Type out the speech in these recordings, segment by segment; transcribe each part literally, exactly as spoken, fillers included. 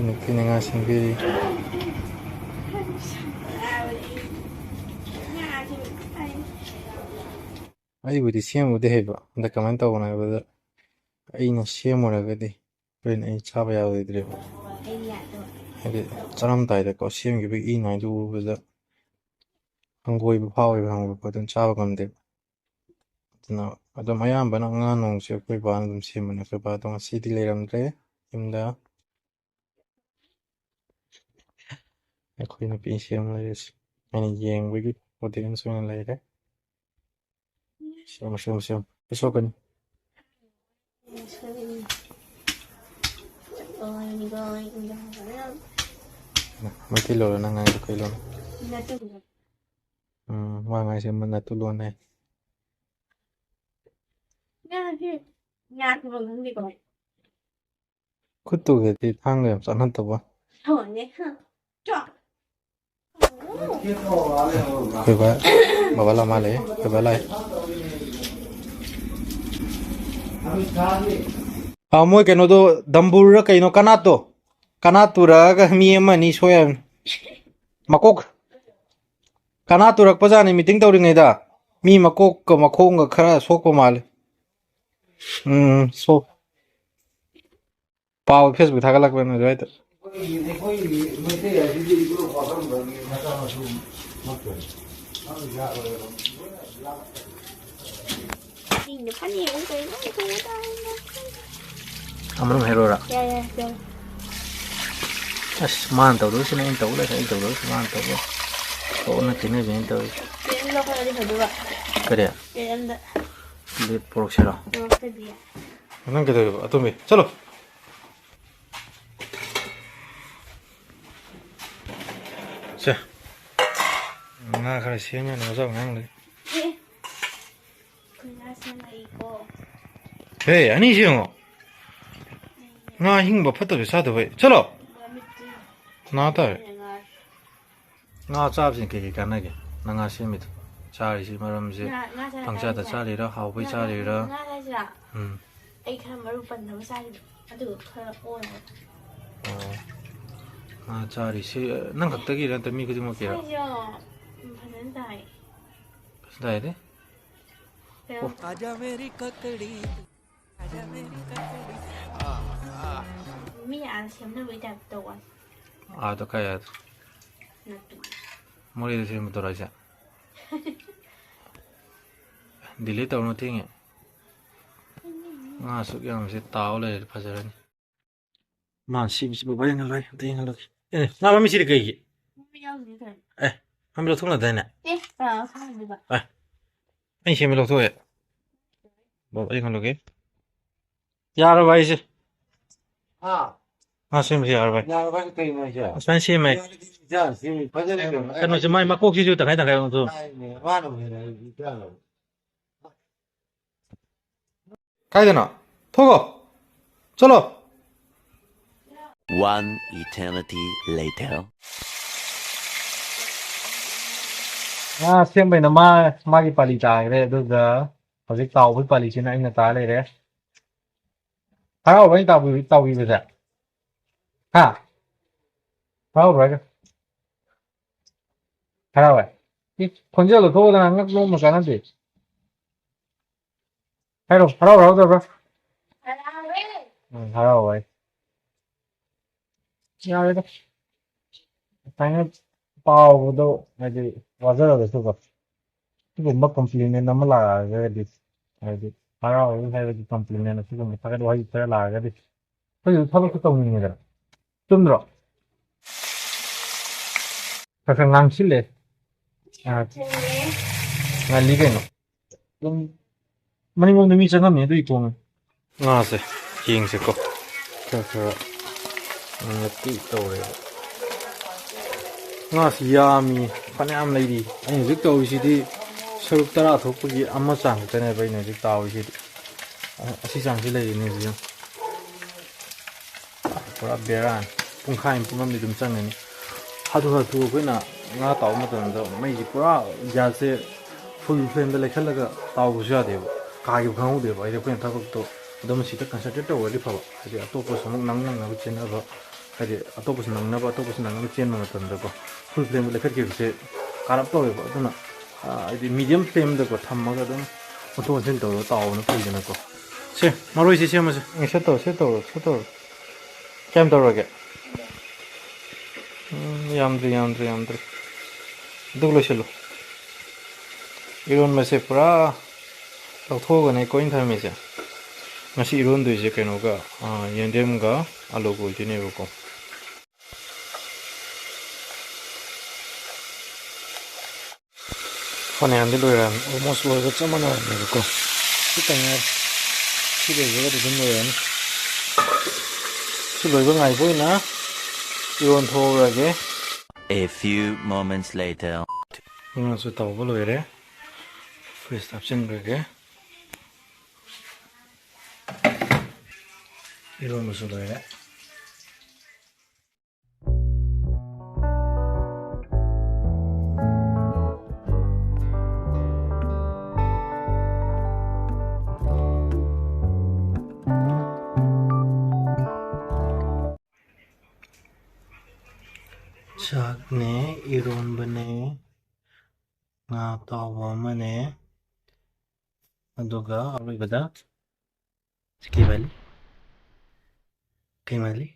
ꯅꯨꯄꯤꯅ ꯉꯥ ꯁꯦꯝꯕꯤꯔꯤ꯫ ꯑꯩꯕꯨꯗꯤ ꯁꯦꯝꯕꯨꯗꯤ ꯍꯩꯕ, ꯑꯗ ꯀꯃꯥꯏꯅ ꯇꯧꯕꯅꯣ ꯍꯥꯏꯕꯗ, ꯑꯩꯅ ꯁꯦꯝꯃꯨꯔꯒꯗꯤ ꯍꯣꯔꯦꯟ ꯑꯩ ꯆꯥꯕ ꯌꯥꯔꯣꯏꯗ꯭ꯔꯦꯕ꯫ ꯍꯥꯏꯗꯤ ꯆꯥꯔꯝꯗꯥꯏꯗꯀꯣ, ꯁꯦꯝꯈꯤꯕꯒꯤ ꯏ ꯅꯥꯏꯗꯨ ꯎꯕꯗ ꯍꯪꯒꯣꯏꯕ ꯐꯥꯎꯋꯦꯕ, ꯈꯪꯕ꯭ꯔꯥ? ꯑꯗꯨꯝ ꯆꯥꯕ ꯉꯝꯗꯦꯕ꯫ ꯑꯗꯨꯅ ꯑꯗꯨꯝ ꯑꯌꯥꯝꯕꯅ ꯉꯥ ꯅꯨꯡꯁꯦ ꯑꯩꯈꯣꯏ ꯕꯥꯅ ꯑꯗꯨꯝ ꯁꯦꯝꯕꯅꯦ꯫ ꯑꯩꯈꯣꯏ ꯕꯥꯗꯣ ꯉꯁꯤꯗꯤ ꯂꯩꯔꯝꯗ꯭ꯔꯦ ꯌꯨꯝꯗ꯫ ꯑꯩꯈꯣꯏ ꯅꯨꯄꯤ ꯁꯦꯝ ꯂꯩꯔꯤꯁꯦ ꯑꯩꯅ ꯌꯦꯡꯕꯒꯤ ꯑꯣꯗꯤꯌꯦꯟꯁ ꯑꯣꯏꯅ ꯂꯩꯔꯦ꯫ ꯁꯦꯝꯃꯨ, ꯁꯦꯝꯃꯨ, ꯁꯦꯝꯃꯨ꯫ ꯀꯩꯁꯨ ꯁꯣꯛꯀꯅꯤ꯫ ꯃꯩꯇꯩꯂꯣꯟꯂꯣ ꯅꯪ ꯉꯥꯡꯉꯤꯗꯣ, ꯀꯩ ꯂꯣꯟ? ꯎꯝ, ꯃꯥ ꯉꯥꯡꯉꯤꯁꯦ ꯃꯅꯤꯄꯨꯔ ꯂꯣꯟꯅꯦ꯫ ꯉꯥꯁꯦ ꯉꯥ ꯊꯣꯡꯕ ꯈꯪꯗꯦꯀꯣ꯫ ꯈꯨꯠꯇꯨꯒꯗꯤ ꯊꯥꯡꯒ ꯌꯥꯝ ꯆꯥꯟꯅꯗꯕ꯫ ꯊꯣꯡꯉꯦ, ꯍꯥ꯫ ꯆꯣ꯫ ꯑꯩꯈꯣꯏ ꯕꯥ, ꯕꯕꯥ ꯂꯥꯛꯑ ꯃꯥꯜꯂꯦ, ꯑꯩꯈꯣꯏ ꯕꯥ ꯂꯥꯛꯑꯦ꯫ ꯑꯥ, ꯃꯣꯏ ꯀꯩꯅꯣꯗꯣ, ꯗꯝꯕꯨꯔꯔ ꯀꯩꯅꯣ, ꯀꯅꯥꯠꯇꯣ, ꯀꯅꯥꯠ ꯄꯨꯔꯛꯑꯒ ꯃꯤ ꯑꯃ ꯑꯅꯤ ꯁꯣꯏ ꯍꯥꯏꯕꯅꯤ꯫ ꯃꯀꯣꯛ, ꯀꯅꯥꯠ ꯄꯨꯔꯛꯄꯖꯥꯠꯅꯤ ꯃꯤꯇꯤꯡ ꯇꯧꯔꯤꯉꯩꯗ꯫ ꯃꯤ ꯃꯀꯣꯛꯀ ꯃꯈꯣꯡꯒ ꯈꯔ ꯁꯣꯛꯄ ꯃꯥꯜꯂꯦ꯫ ꯎꯝ, ꯁꯣꯛ-, ꯄꯥꯎ Facebook ꯊꯥꯒꯠꯂꯛꯄꯅꯦ ꯑꯗꯨꯋꯥꯏꯗ꯫ ꯃꯤꯡꯗꯣ ꯐꯅꯦꯛ ꯑꯃ ꯀꯩꯅꯣ ꯑꯃ ꯇꯧꯕ ꯇꯥꯔꯦ꯫ ꯑꯃꯅ ꯍꯥꯏꯔꯛꯑꯣꯔꯥ? ꯌꯥꯏ, ꯌꯥꯏ, ꯌꯥꯏ꯫ ꯑꯁ, ꯃꯥꯅ ꯇꯧꯗꯣꯏꯁꯤꯅ ꯑꯩꯅ ꯇꯧ ꯂꯩꯔꯦ, ꯑꯩꯅ ꯇꯧꯗꯣꯏꯁꯤꯅ ꯃꯥꯅ ꯇꯧ ꯂꯩꯔꯦ꯫ ꯑꯣꯟꯅ ꯇꯩꯅꯕꯤꯅꯦ ꯇꯧꯔꯤꯁꯦ꯫ ꯄꯦꯟ ꯂꯧꯈꯠꯂꯗꯤ ꯐꯗꯧꯕ꯫ ꯀꯔꯤ? ꯄꯦꯟ ꯑꯝꯗ꯫ ꯕ꯭ꯂꯦꯠ ꯄꯣꯔꯛꯁꯤꯔꯣ? ꯄꯣꯔꯛꯇꯕꯤ꯫ ꯅꯪ ꯀꯩꯗꯧꯔꯤꯕ? ꯑꯇꯣꯝꯕꯤ, ꯆꯠꯂꯣ꯫ ꯁꯦ꯫ ꯉꯥ ꯈꯔ ꯁꯦꯝ ꯌꯥꯅꯕ ꯆꯥꯎ ꯑꯉꯥꯡꯗꯩ꯫ ꯑꯦ꯫ ꯑꯩꯈꯣꯏ ꯉꯥ ꯁꯦꯝꯃꯛꯏꯀꯣ꯫ ꯍꯦ, ꯑꯅꯤꯁꯤ ꯌꯦꯡꯉꯣ꯫ ꯉꯥ ꯑꯍꯤꯡꯕ ꯐꯠꯇꯕꯁꯦ ꯆꯥꯗꯕꯩ꯫ ꯆꯠꯂꯣ꯫ ꯃꯃꯤꯠꯇꯤ ꯅꯥ ꯇꯥꯔꯦ꯫ ꯑꯩꯅ ꯉꯥ ꯉꯥ ꯆꯥꯕꯁꯤꯅ ꯀꯩ ꯀꯩ ꯀꯥꯟꯅꯒꯦ? ꯅꯪ ꯉꯥ ꯁꯦꯝꯃꯤꯗꯣ? ꯆꯥꯔꯤꯁꯤ ꯃꯔꯝꯁꯦ ꯉꯥ, ꯉꯥ ꯆꯥꯔ ꯄꯪꯆꯥꯗ ꯀꯥꯟꯅꯁꯦ꯫ ꯆꯥꯔꯤꯔꯥ? ꯍꯥꯎꯕꯩ ꯉꯥ, ꯆꯥꯔꯤꯔꯥ? ꯉꯥ ꯆꯥꯁꯤꯔꯥ? ꯎꯝ꯫ ꯑꯩ ꯈꯔ ꯃꯔꯨ ꯄꯟꯅꯕ ꯆꯥꯔꯤꯕ꯫ ꯑꯗꯨꯒ ꯈꯔ ꯑꯣꯔꯒ꯫ ꯑꯣ꯫ ꯉꯥ ꯆꯥꯔꯤꯁꯤ ꯅꯪ ꯈꯛꯇꯒꯤꯔ ꯅꯠꯇ꯭ꯔ ꯃꯤ ꯈꯨꯗꯤꯡꯃꯛꯀꯤꯔ? ꯑꯩꯁꯨ, ꯎꯝ, ꯐꯖꯅ ꯇꯥꯏ꯫ ꯐꯖꯅ ꯇꯥꯏꯗꯤ? ꯀꯩꯅꯣ? ꯑꯣ꯫ आजा मेरी ककड़ी, आजा मेरी ककड़ी। ꯃꯤ ꯑꯥꯗ ꯁꯦꯝꯅꯕꯒꯤ type ꯇꯧꯕ꯫ ꯑꯥꯗ ꯀꯥꯏ ꯑꯥꯗ? ꯅꯠꯇꯦ꯫ ꯃꯣꯔꯦꯗ ꯁꯦꯝꯕꯗꯨꯔꯣ ꯍꯥꯏꯁꯦ? Delete ꯇꯧꯔꯅꯨ, ꯊꯦꯡꯉꯦ꯫ ꯉꯥ ꯑꯁꯨꯛ ꯌꯥꯝꯕꯁꯦ ꯇꯥꯎ ꯂꯩꯔꯗꯤ ꯐꯖꯔꯅꯤ꯫ ꯃꯥ ꯁꯤꯕꯁꯤꯕꯨ ꯕꯕꯥ ꯌꯦꯡꯍꯜꯂꯣꯏ, ꯑꯝꯇ ꯌꯦꯡꯍꯜꯂꯣꯏꯒꯦ꯫ ꯑꯦ, ꯉꯥ ꯃꯃꯤ ꯁꯤꯗꯤ ꯀꯩꯒꯤ? ꯃꯃꯤ ꯌꯥꯎꯗ꯭ꯔꯗꯤ ꯀꯩꯅꯣ? ꯑꯦ, ꯃꯃꯤ ꯂꯧꯊꯣꯛꯅꯗꯥꯏꯅꯦ? ꯑꯦ, ꯀꯅꯥꯅ ꯈꯪꯗꯣꯏꯕ? ꯑꯦ, ꯑꯩ ꯁꯦꯝꯕ ꯂꯧꯊꯣꯛꯑꯦ꯫ ꯕꯕꯥ ꯌꯦꯡꯍꯜꯂꯨꯒꯦ꯫ ꯌꯥꯔꯕ ꯑꯩꯁꯦ? ꯍꯥ? ꯉꯥ ꯁꯦꯝꯕꯁꯦ ꯌꯥꯔꯕ ꯑꯩ? ꯌꯥꯔꯕ ꯍꯥꯏꯁꯦ ꯀꯩꯅꯣ ꯍꯥꯏꯁꯦ? ꯑꯁꯨꯃꯥꯏꯅ ꯁꯦꯝꯃꯦ꯫ ꯌꯥꯔꯗꯤ ꯏꯆꯥꯅ ꯁꯦꯝꯃꯤ ꯐꯖꯔꯦ ꯀꯩꯅꯣ꯫ ꯀꯩꯅꯣꯁꯦ, ꯃꯥꯏ ꯃꯀꯣꯛꯁꯤꯁꯨ ꯇꯪꯈꯥꯏ ꯇꯪꯈꯥꯏ ꯑꯣꯟꯊꯣꯛꯑꯣ꯫ ꯍꯥꯏꯅꯦ, ꯃꯥꯅ ꯍꯦꯟꯅ ꯏꯆꯥꯅ꯫ ꯀꯥꯏꯗꯅꯣ? ꯊꯣꯛꯑꯣ꯫ ꯆꯠꯂꯣ꯫ One eternity later. ꯉꯥ ꯁꯦꯝꯕꯩꯅ ꯃꯥ, ꯃꯥꯒꯤ ꯄꯥꯂꯤ ꯇꯥꯈ꯭ꯔꯦ, ꯑꯗꯨꯒ ꯍꯧꯖꯤꯛ ꯇꯥꯎꯕꯒꯤ ꯄꯥꯂꯤꯁꯤꯅ ꯑꯩꯅ ꯇꯥ ꯂꯩꯔꯦ꯫ ꯍꯔꯥꯎꯕ꯭ꯔꯥ ꯑꯩꯅ ꯇꯥꯎꯕꯤ-, ꯇꯥꯎꯕꯤꯕꯁꯦ? ꯍꯥ? ꯍꯔꯥꯎꯕ꯭ꯔꯥ ꯍꯥꯏꯒ? ꯍꯔꯥꯎꯋꯦ꯫ ꯏ, ꯈꯣꯟꯖꯦꯜꯗꯣ ꯊꯣꯛꯑꯗꯅ ꯉꯛ ꯅꯣꯝꯕ ꯀꯥꯟꯅꯗꯦ꯫ ꯍꯥꯏꯔꯣ, ꯍꯔꯥꯎ ꯍꯔꯥꯎꯗꯕ꯭ꯔꯥ? ꯍꯔꯥꯎꯋꯦ꯫ ꯎꯝ, ꯍꯔꯥꯎꯋꯦ꯫ ꯌꯥꯔꯦꯗ꯫ ꯁꯨꯃꯥꯏꯅ ꯄꯥꯎꯕꯗꯣ, ꯍꯥꯏꯗꯤ, ꯋꯥꯖꯔꯒꯁꯨꯀꯣ, ꯁꯤꯒꯨꯝꯕ compliment ꯑꯃ ꯂꯥꯛꯑꯒꯗꯤ, ꯍꯥꯏꯗꯤ, ꯍꯔꯥꯎꯋꯦ ꯍꯥꯏꯕꯒꯤ compliment ꯑꯁꯤꯒꯨꯝꯕ ꯊꯥꯒꯠ ꯋꯥꯍꯩ ꯈꯔ ꯂꯥꯛꯑꯒꯗꯤ, ꯑꯩꯈꯣꯏꯁꯨ ꯊꯕꯛꯇꯣ ꯇꯧꯅꯤꯡꯉꯤꯗꯅ꯫ ꯆꯨꯝꯗ꯭ꯔꯣ? ꯈꯔ ꯈꯔ ꯉꯥꯡꯁꯤꯜꯂꯦ꯫ ꯉꯥ-, ꯉꯜꯂꯤ ꯀꯩꯅꯣ꯫ ꯑꯗꯨꯝ ꯃꯅꯤꯡꯂꯣꯝꯗ ꯃꯤ ꯆꯪꯉꯝꯃꯦ, ꯑꯗꯨꯒꯤ ꯊꯣꯡꯉꯦ꯫ ꯉꯥꯁꯦ ꯌꯦꯡꯁꯦꯀꯣ꯫ ꯈꯔ ꯈꯔ ꯉꯥꯛꯇꯤ ꯇꯧꯔꯦꯕ꯫ ꯉꯥꯁꯤ ꯌꯥꯝꯃꯤ, ꯐꯅꯌꯥꯝ ꯂꯩꯔꯤ꯫ ꯑꯩꯅ ꯍꯧꯖꯤꯛ ꯇꯧꯔꯤꯁꯤꯗꯤ ꯁꯔꯨꯛ ꯇꯔꯥ ꯊꯣꯛꯄꯒꯤ ꯑꯃ ꯆꯥꯡ ꯈꯛꯇꯅꯦꯕ ꯑꯩꯅ ꯍꯧꯖꯤꯛ ꯇꯥꯎꯔꯤꯁꯤꯗꯤ꯫ ꯑ-, ꯑꯁꯤ ꯆꯥꯡꯁꯤ ꯂꯩꯔꯤꯅꯦ ꯍꯧꯖꯤꯛ꯫ ꯄꯨꯔꯥ ꯕꯦꯔꯥꯅꯤ꯫ ꯄꯨꯡꯈꯥꯏ ꯑꯃ, ꯄꯨꯡ ꯑꯃꯗꯤ ꯑꯗꯨꯝ ꯆꯪꯒꯅꯤ꯫ ꯍꯥꯊꯨ ꯍꯥꯊꯨ ꯑꯩꯈꯣꯏꯅ ꯉꯥ ꯇꯥꯎꯕ ꯃꯇꯝꯗ ꯃꯩꯁꯤ ꯄꯨꯔꯥ gasꯁꯦ full flameꯗ ꯂꯩꯈꯠꯂꯒ ꯇꯥꯎꯕꯁꯨ ꯌꯥꯗꯦꯕ꯫ ꯀꯥꯈꯤꯕ ꯈꯪꯍꯧꯗꯦꯕ꯫ ꯍꯥꯏꯗꯤ ꯑꯩꯈꯣꯏꯅ ꯊꯕꯛꯇꯣ ꯑꯗꯨꯝ ꯁꯤꯗ concentrate ꯇꯧꯔꯗꯤ ꯐꯕ꯫ ꯍꯥꯏꯗꯤ ꯑꯇꯣꯞꯄꯁꯨ ꯑꯃꯨꯛ ꯅꯪ ꯅꯪꯅꯕ ꯆꯦꯟꯅꯕ ꯍꯥꯏꯗꯤ ꯑꯇꯣꯞꯄꯁꯨ ꯅꯪꯅꯕ, ꯑꯇꯣꯞꯄꯁꯨ ꯅꯪꯅꯕ ꯆꯦꯟꯕ ꯃꯇꯝꯗꯀꯣ, ꯐꯨꯜ ꯐ꯭ꯂꯦꯝꯗ ꯂꯩꯈꯠꯈꯤꯕꯁꯦ ꯀꯥꯔꯞ ꯇꯧꯋꯦꯕ꯫ ꯑꯗꯨꯅ, ꯑ, ꯍꯥꯏꯗꯤ ꯃꯤꯗꯤꯌꯝ ꯐ꯭ꯂꯦꯝꯗꯀꯣ ꯊꯝꯃꯒ ꯑꯗꯨꯝ ꯑꯣꯟꯊꯣꯛ ꯑꯣꯟꯁꯤꯟ ꯇꯧꯔꯒ ꯇꯥꯎꯕꯅ ꯐꯩꯗꯅꯀꯣ꯫ ꯁꯦ, ꯃꯔꯣꯏꯁꯦ ꯁꯦꯝꯃꯁꯦ꯫ ꯑꯦ, ꯁꯦꯠ ꯇꯧꯔꯣ, ꯁꯦꯠ ꯇꯧꯔꯣ, ꯁꯦꯠ ꯇꯧꯔꯣ꯫ ꯀꯌꯥꯝ ꯇꯧꯔꯒꯦ? ꯎꯝ, ꯌꯥꯝꯗ꯭ꯔꯤ, ꯌꯥꯝꯗ꯭ꯔꯤ, ꯌꯥꯝꯗ꯭ꯔꯤ꯫ ꯑꯗꯨꯒ ꯂꯣꯏꯁꯤꯜꯂꯨ꯫ ꯏꯔꯣꯟꯕꯁꯦ ꯄꯨꯔꯥ ꯂꯧꯊꯣꯛꯑꯒꯅꯦꯀꯣ ꯑꯩꯅ ꯊꯝꯃꯤꯁꯦ꯫ ꯉꯁꯤ ꯏꯔꯣꯟꯗꯣꯏꯁꯦ ꯀꯩꯅꯣꯒ, ꯑꯥ, ꯌꯦꯟꯗꯦꯝꯒ ꯑꯂꯨꯒ ꯑꯣꯏꯗꯣꯏꯅꯦꯕꯀꯣ꯫ ꯐꯅꯌꯥꯝꯗꯤ ꯂꯣꯏꯔꯛꯑꯕꯅꯤ, almost ꯂꯣꯏꯕ ꯆꯞ ꯃꯥꯟꯅꯔꯕꯅꯦꯕꯀꯣ꯫ ꯈꯤꯇꯪ ꯉꯥꯏꯔꯦ꯫ ꯁꯤ ꯂꯣꯏꯕꯒꯗꯤ ꯑꯗꯨꯝ ꯂꯣꯏꯔꯅꯤ꯫ ꯁꯤ ꯂꯣꯏꯕ ꯉꯥꯏꯕ ꯑꯣꯏꯅ ꯏꯔꯣꯟ ꯊꯣꯛꯍꯧꯔꯒꯦ꯫ A few moments later. ꯏꯔꯣꯟꯁꯨ ꯇꯧꯕ ꯂꯣꯏꯔꯦ꯫ ꯐ꯭ꯔꯤꯖꯇ ꯍꯥꯞꯆꯤꯟꯈ꯭ꯔꯒꯦ꯫ ꯏꯔꯣꯟꯕꯁꯨ ꯂꯣꯏꯔꯦ꯫ ꯆꯥꯛꯅꯦ, ꯏꯔꯣꯟꯕꯅꯦ, ꯉꯥ ꯑꯇꯥꯎꯕ ꯑꯃꯅꯦ, ꯑꯗꯨꯒ ꯑꯔꯣꯏꯕꯗ ꯀꯩ ꯃꯥꯜꯂꯤ? ꯀꯩ ꯃꯥꯜꯂꯤ?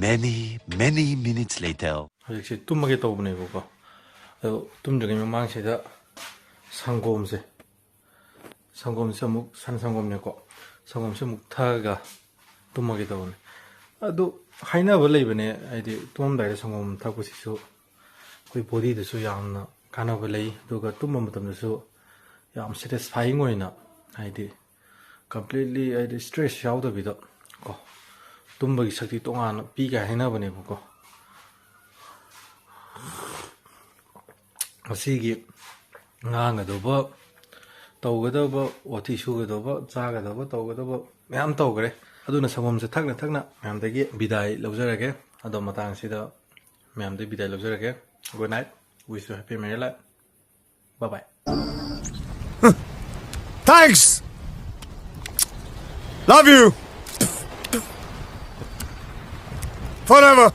Many, many minutes later. ꯍꯧꯖꯤꯛꯁꯦ ꯇꯨꯝꯃꯒꯦ ꯇꯧꯕꯅꯦꯕꯀꯣ꯫ ꯑꯗꯣ ꯇꯨꯝꯗ꯭ꯔꯤꯉꯩ ꯃꯃꯥꯡꯁꯤꯗ ꯁꯪꯒꯣꯝꯁꯦ, ꯁꯪꯒꯣꯝꯁꯦ ꯑꯃꯨꯛ, ꯁꯟ ꯁꯪꯒꯣꯝꯅꯦꯀꯣ, ꯁꯪꯒꯣꯝꯁꯦ ꯑꯃꯨꯛ ꯊꯛꯑꯒ ꯇꯨꯝꯃꯒꯦ ꯇꯧꯕꯅꯦ꯫ ꯑꯗꯨ ꯍꯥꯏꯅꯕ ꯂꯩꯕꯅꯦ, ꯍꯥꯏꯗꯤ ꯇꯨꯝꯃꯝꯗꯥꯏꯗ ꯁꯪꯒꯣꯝ ꯊꯛꯄꯁꯤꯁꯨ ꯑꯩꯈꯣꯏ ꯕꯣꯗꯤꯗꯁꯨ ꯌꯥꯝꯅ ꯀꯥꯟꯅꯕ ꯂꯩ, ꯑꯗꯨꯒ ꯇꯨꯝꯕ ꯃꯇꯝꯗꯁꯨ ꯌꯥꯝ ꯁꯦꯇꯤꯁꯐꯥꯏꯌꯤꯡ ꯑꯣꯏꯅ, ꯍꯥꯏꯗꯤ ꯀꯝꯄ꯭ꯂꯤꯠꯂꯤ ꯍꯥꯏꯗꯤ ꯁ꯭ꯇ꯭ꯔꯦꯁ ꯌꯥꯎꯗꯕꯤꯗ ꯀꯣ, ꯇꯨꯝꯕꯒꯤ ꯁꯛꯇꯤ ꯇꯣꯉꯥꯟꯅ ꯄꯤꯒꯦ ꯍꯥꯏꯅꯕꯅꯦꯕꯀꯣ꯫ ꯉꯁꯤꯒꯤ ꯉꯥꯡꯒꯗꯧꯕ, ꯇꯧꯒꯗꯕ, ꯑꯣ ꯇꯤ ꯁꯨꯒꯗꯧꯕ, ꯆꯥꯒꯗꯕ, ꯇꯧꯒꯗꯕ ꯃꯌꯥꯝ ꯇꯧꯈ꯭ꯔꯦ꯫ ꯑꯗꯨꯅ ꯁꯪꯒꯣꯝꯁꯦ ꯊꯛꯅ ꯊꯛꯅ ꯃꯌꯥꯝꯗꯒꯤ ꯕꯤꯗꯥꯏ ꯂꯧꯖꯔꯒꯦ꯫ ꯑꯗꯣ ꯃꯇꯥꯡꯁꯤꯗ ꯃꯌꯥꯝꯗꯒꯤ ꯕꯤꯗꯥꯏ ꯂꯧꯖꯔꯒꯦ꯫ Good night, wish you happy married life, bye bye꯫ Thanks. Love you. Forever.